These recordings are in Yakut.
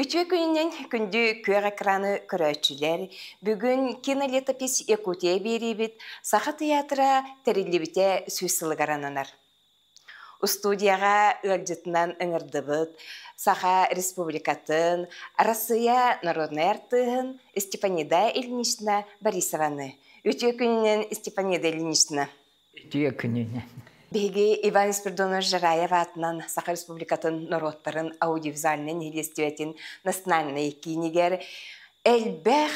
Үтүө күнүнэн күндү күөх экраны көрөөччүлэр, бүгүн кинолетопись Якутия биэриибит Саха тыйаатыра тэриллибитэ 100 сылыгар ананар. Устудияҕа ыалдьытынан ыҥырдыбыт Саха Республикатын, Арассыыйа народнай артыыһын Степанида Ильинична Борисованы. Үтүө күнүнэн, Степанида Ильинична. Үтүө күнүнэн. Биһиги Иван Спиридонович Жараев аатынан Саха Республикатын норуоттарын аудиовизуальнай нэһилиэстибэтин национальнай киинигэр элбэх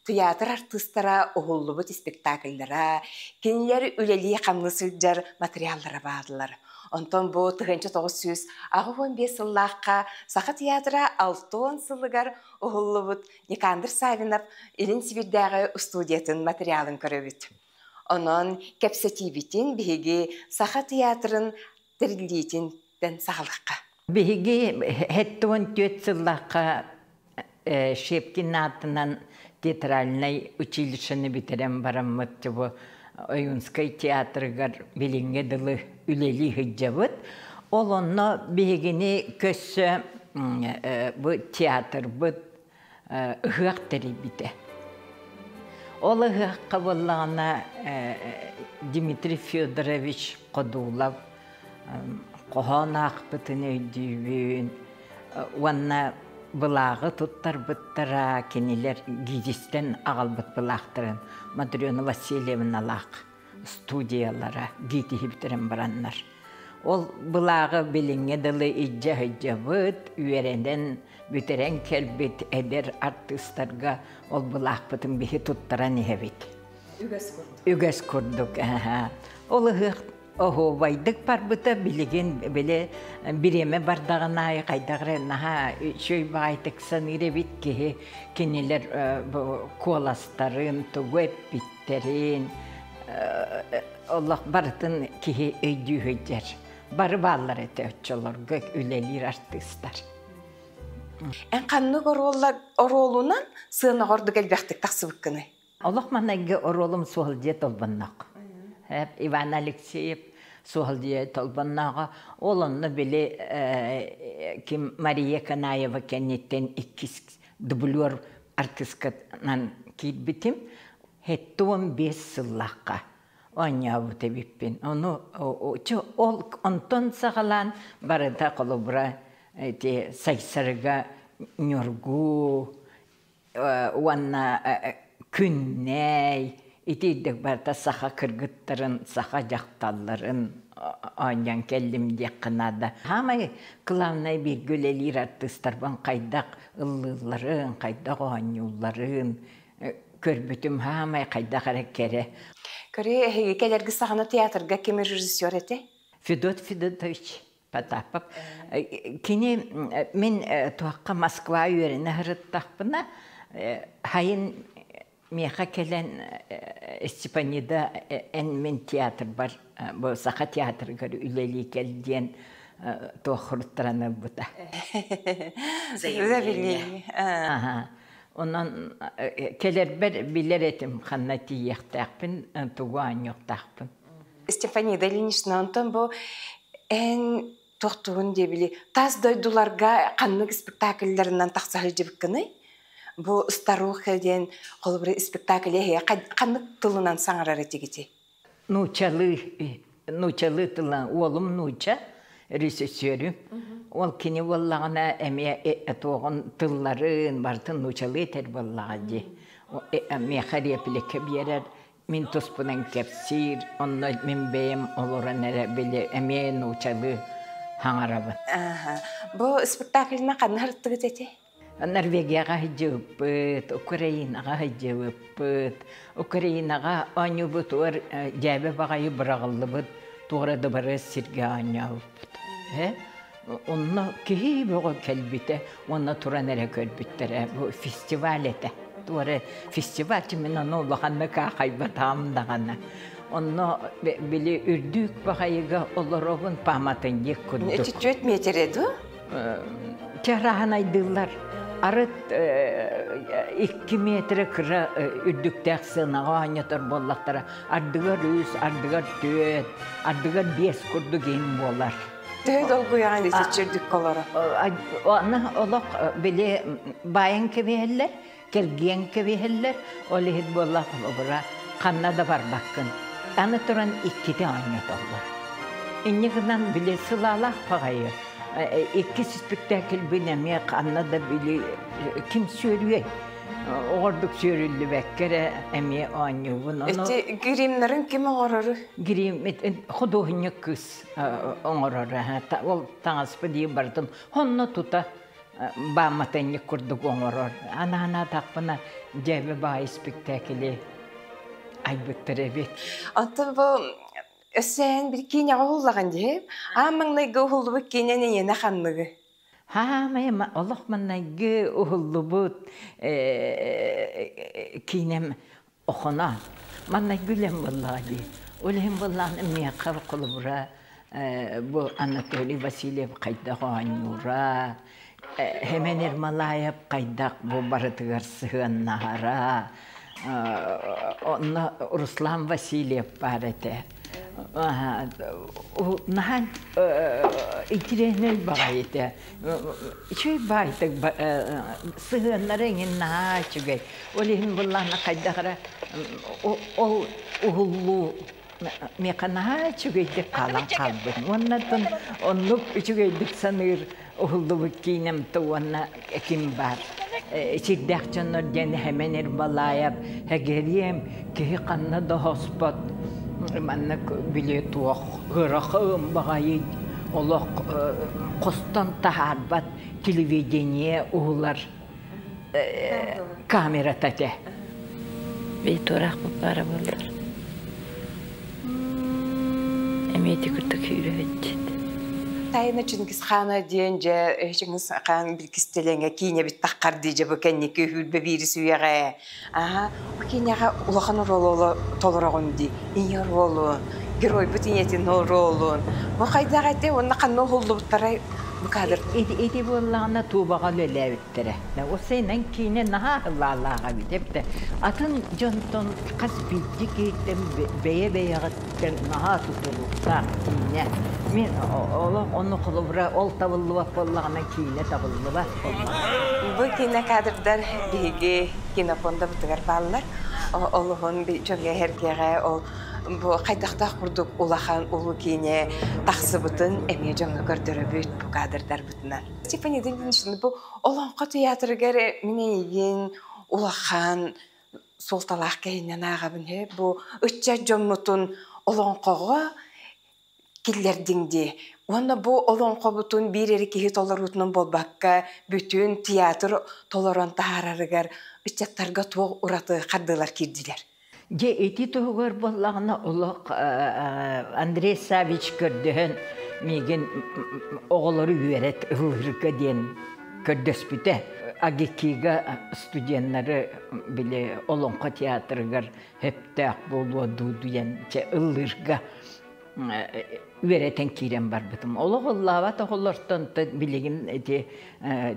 тыйаатыр артыыстара уһуллубут спектакльлара, кинилэр үлэлии-хамныы сылдьар материаллара бааллар. Онтон бу 1985 сыллаахха Саха театра 60 сылыгар уһуллубут Никандр Савинов Илин Сибирдээҕи студиятын материалын көрөбүт. Онон кэпсэтиибитин биһиги Саха театрын тэриллиитинтэн саҕалыахха. Биһиги 74 сыллаахха Щепкин аатынан театральнай училищены бүтэрэн бараммыт бу Ойуунскай театрыгар билиҥҥэ дылы үлэлии сылдьабыт. Ол онно биһигини көссө бу театрбыт ыһыах тэрийбитэ. Ол ыһыахха буоллаҕына Дмитрий Федорович Ходулов хоһоон аахпытын өйдүүбүн уонна былааҕы туттарбыттара кинилэр ГИДИСтэн аҕалбыт былаахтарын Матрена Васильевналаах студиялара ГИТИһи бүтэрэн бараннар. Ол былааҕы билиҥҥэ дылы илдьэ сылдьабыт, үөрэнэн бүтэрэн кэлбит эдэр артыыстарга ол былаахпытын биһи туттаран иһэбит. Үгэс курдук. Үгэс курдук. Ол ыһыах оһуобайдык барбыта билигин били бириэмэ бардаҕын аайы хайдах эрэ наһаа үчүгэй баҕайытык саныыр эбит киһи кинилэр куоластарын тугу эппиттэрин олох барытын киһи өйдүү сылдьар. Бары бааллар этэ оччолорго үлэлиир артыыстар. Эн ханнык оруолунан сыанаҕа ордук элбэхтик тахсыбыккыный? Олох маҥнайгы оруолум Суһалдьыйа Толбонноох. Иван Алексеев Суһалдьыйа Толбоннооҕо. Ол онно били ким Мария Канаева кэнниттэн иккис дублер артыысканан киирбитим. 75 сыллаахха оонньообут эбиппин. Ону ол онтон саҕалаан барыта холобура ити Сайсарыга Ньургу уонна Күннэй итирдик барыта саха кыргыттарын, саха дьахталларын оонньоон кэллим диэххэ наада. Саамай главное бииргэ үлэлиир артыыстарбын хайдах ыллыылларын, хайдах оонньуулларын көрбүтүм саамай хайдах эрэ кэрэ. Көрү эһиги кэлэрги саҕана театрга ким режиссер этэ? Федот Федотович Потапов. Кини мин туохха Москва үөрэнэ сырыттахпына, хайын миэхэ кэлэн Степанида эн мин театрбар бу Саха театрыгар үлэлии кэл диэн туох хуруттаран ылбыта. Заявление. Онон кэлэрбэр билэр этим ханна тиийиэхтээхпин, тугу оонньуохтаахпын. Степанида Ильинична, онтон бу эн тохтугун диэбили тас дойдуларга ханнык спектакльларынан тахса сылдьыбыккыный? Бу «Старуха» диэн холобура спектакль эһиэ ханнык тылынан саҥарар этигити? Нуучалыы, нуучалыы тылынан уолум нууча режиссерүм. Ол кини буоллаҕына эмиэ туоҕун тылларын барытын нуучалыы этэр буоллаҕа дии. Миэхэ реплика биэрэр, мин туспунан кэпсиир, онно мин бэйэм олорон эрэ били эмиэ нуучалыы хаҥарабын. Бу спектакльна ханна сырыттыгыт эти? Норвегияҕа сылдьыбыппыт, Украинаҕа сылдьыбыппыт. Украинаҕа оонньуубутугар дьээбэ баҕайы быраҕыллыбыт туора дыбарыас сиргэ оонньообуппут. Онно киһи бөҕө кэлбитэ уонна туран эрэ көрбүттэрэ. Бу фестиваль этэ. Туора фестиваль мин ону улаханнык аахайбатаҕым даҕаны. Онно били үрдүк баҕайыга олоробун пааматынньык курдук. Чуть-чуть метре ду? Чараһанайдыыллар. Арыт 2 метрэ кыра үрдүктээх сыанаҕа оонньотор буоллахтара. Ардыгар үс, ардыгар түөрт, ардыгар биэс курдук иһин буолар. Төһө долгуйаҕын итиччэ олоро? Аны олох били байан кэбиһэллэр, кэлгиэн кэбиһэллэр, ол иһит буолла холобура ханна да барбаккын. Аны туран иккитэ оонньотоллор. Инньэ гынан били сылаалаах баҕайы иккис спектакльбин эмиэ ханна да били ким сүөрүөй? Оҕордук сүөрүллүбэккэ эрэ эмиэ оонньуубун. Ити гримнарын ким оҥорору? Грим худуоһунньук кыыс оҥорор. Ол таҥаспы дии бардым. Онно тута бааматынньык курдук оҥорор. Анаана тахпына дьэбэ баай спектакли айбыттар эбит. Оттон бу өссөөн бир киинэҕэ уһуллаҕын дии. Аан маҥнайгы уһуллубут киинэн эйиэнэ ханныгы? Хаамай олох маннайгы уһуллубут киинэм охоно. Маннайгы үлэм буоллаҕа дии. Ол иһин буоллаҕына миэхэ холобура бу Анатолий Васильев хайдах оонньуура, Хемен Ермолаев хайдах бу барытыгар сыһыаннаһара, онно Руслан Васильев баар этэ. Наһаа интириэһинэй баҕайы этэ. Үчүгэй баайтык сыһыаннара эҥин наһаа үчүгэй. Ол иһин буллаҕына хайдах эрэ ол уһуллуу миэхэ наһаа үчүгэйдик хаалан хаалбыт. Уонна оннук үчүгэйдик саныыр уһуллубут киинэм уонна ким баар. Сирдээх дьоннор диэн Хэмэн Ирбалаев Хэгериэм киһи ханна да хоспот маннык били туох ыарахан баҕайы олох хостон таһаарбат телевидение уһулар камерата этэ. Бейтуораах бара буоллар. Эмиэ ити курдук сүүрэ Тайна Чингисхана диэн дьэ Чингис хаан билкистэлэҥэ киинэбит таххар дии дьэ бу кэнники үүрбэ биирис үйэҕэ. Аха, бу киинэҕэ улахан оруолу толороҕун дии. Ийэ оруолун, геройбут ийэтин оруолун. Бу хайдах этэ уонна ханна уһуллубуттарай бу кадр? Ити буоллаҕына Туубаҕа үлэлээбиттэрэ. Осенен киинэ наһаа ылаалааҕа эбит эбитэ. Атын дьонтон хас биирдии киһиттэн бэйэ-бэйэҕиттэн наһаа тутулуктаах киинэ. Мин олох ону холобура ол табыллыбат буоллаҕына киинэ табыллыбат буоллаҕа. Бу киинэ кадрдар биһиги кинофондабытыгар бааллар. Олуһун дьоҥҥо эһэргэҕэ ол бу хайдахтаах курдук улахан улуу киинэ тахсыбытын эмиэ дьоҥҥо көрдөрөбүт бу кадрдарбытынан. Степан Ильинична, бу Олоҥхо театрыгар мин эйигин улахан суолталаах киһинэн ааҕабын. Бу ыччат дьоммутун олоҥхоҕо киллэрдиҥ дии. Уонна бу олоҥхобутун биир эрэ киһи толоруутунан буолбакка, бүтүн театр толорон таһаарарыгар ыччаттарга туох ураты хардыылар киирдилэр? Дьэ ити туһугар буоллаҕына олох Андрей Савич көрдөһөн миигин оҕолору үөрэт ыллыырга диэн көрдөспүтэ. АГИКИга студеннары били Олоҥхо театрыгар сөптөөх буолуо дуу диэн чэ ыллыырга үөрэтэн киирэн барбытым. Олох ыллаабат оҕолортон билигин ити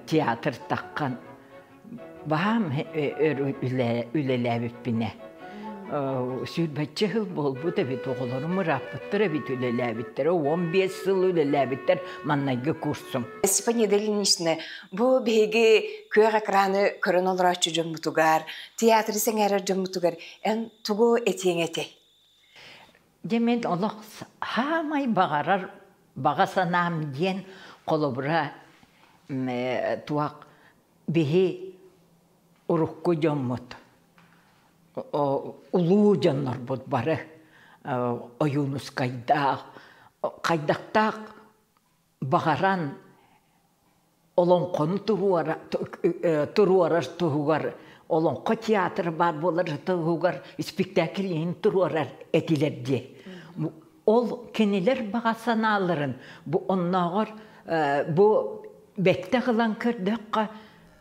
театр таххан баһаам өр үлэлээбиппинэ. Сүүрбэччэ сыл буолбут эбит, оҕолорум ырааппыттар эбит үлэлээбиттэрэ, 15 сыл үлэлээбиттэр маннайгы курсум. Степанида Ильинична, бу биһиги күөх экраны көрөн олорооччу дьоммутугар, театры сэҥээрэр дьоммутугар эн тугу этиэҥ этэй? Дьэ мен олох хаамай баҕарар баҕа санаам диэн холобура туох биһи урукку дьоммут улуу дьоннорбут бары Ойуунускайдаах хайдахтаах баҕаран олоҥхону туруорар туһугар олоҥхо театр баар буолар туһугар спектакль иһин туруорар этилэр дии. Ол кинилэр баҕа санааларын бу оннооҕор бу бэттэх ылан көрдөххө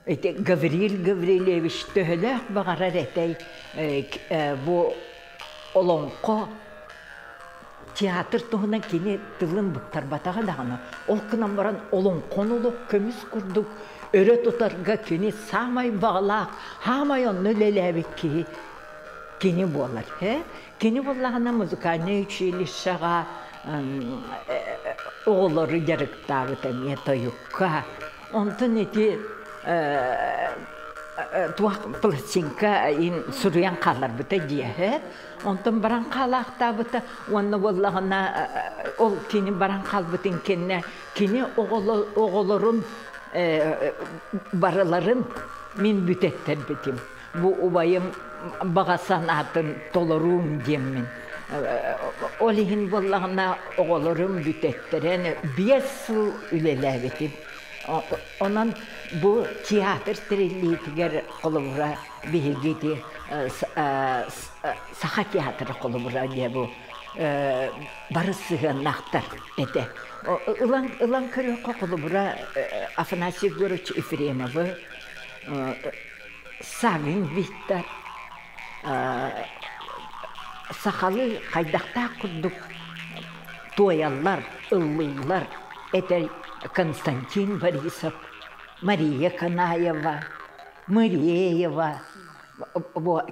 ити Гаврил Гаврильевич төһөлөөх баҕарар этэй бу олоҥхо театр туһунан кини тылын быктарбатаҕа даҕаны ол гынан баран олоҥхону олох көмүс курдук өрө тутарга кини саамай баҕалаах саамай онно үлэлээбит киһи кини буолар кини буоллаҕына музыкальнай училищеҕа. Оҕолору дьарыктаабыт эмиэ тойукка. Онтон ити туох пластинка суруйан хаалларбыта дьиэһэ. Онтон баран хаалаахтаабыта уонна буоллаҕына ол кини баран хаалбытын кэннэ кини оҕолорун барыларын мин бүтэттэрбитим. Бу убайым баҕа санаатын толоруум диэммин. Ол иһин буоллаҕына оҕолорум бүтэттэрэн 5 сыл үлэлээбитим. Онон бу театр тэриллиитигэр холобура биһиги ити Саха театра холобура диэ бу бары сыһыаннаахтар этэ. Ылан, ылан көрүөххэ холобура Афанасий Егорович Ефремовы, Савин Виктор сахалыы хайдахтаах курдук туойаллар, ыллыыллар этэ Константин Борисов, Мария Канаева, Мыреева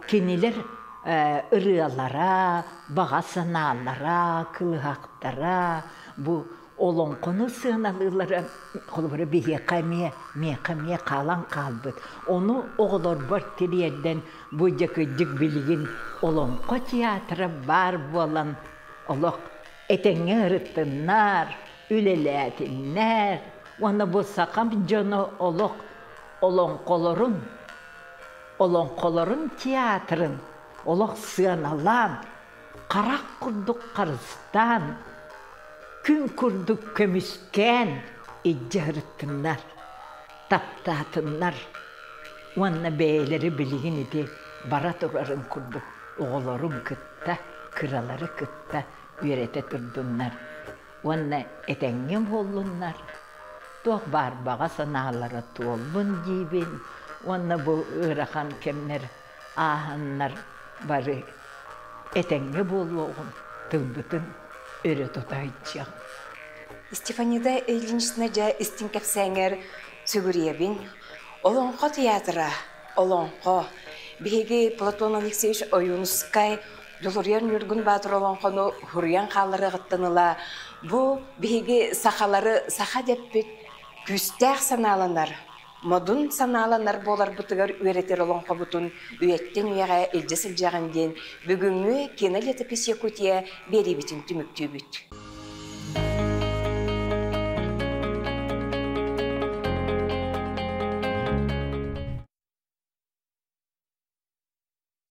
кинилэр ырыалара, баҕа санаалара, кылыһахтара бу олоҥхону сыаналыыллара холобура биһиэхэ эмиэ миэхэ эмиэ хаалан хаалбыт. Ону оҕолорбор тириэрдэн бу дьэ кырдьык билигин олоҥхо театра баар буолан олох этэҥҥэ ырыттыннар, үлэлээтиннэр уонна бу сахам дьоно олох олоҥхолорун олоҥхолорун театрын олох сыаналаан харах курдук харыстаан, күн курдук көмүскээн илдьэ сырыттыннар, таптаатыннар уонна бэйэлэри билигин ити бара турарын курдук оҕолорун кытта, кыралары кытта үөрэтэ турдуннар уонна этэҥҥэ буоллуннар, туох баар баҕа санаалара туоллун диибин уонна бу ыарахан кэмнэр ааһаннар бары этэҥҥэ буолуоҕун, тылбытын өрө тута сылдьыаҕыҥ. Степанида Ильинична дьэ истиҥ кэпсээҥэр сүгүрүйэбин. Олоҥхо театра, олоҥхо. Биһиги Платон Алексеевич Ойуунускай Дьулуруйар Ньургун Баатыр олоҥхону суруйан хаалларыаҕыттан ыла бу биһиги сахалары саха дэппит күүстээх санааланар модун санааланар буоларбытыгар үөрэтэр олоҥхобутун үйэттэн үйэҕэ илдьэ сылдьаҕын диэн бүгүҥҥү кинолетопись Якутия биэриибитин түмүктүүбүт.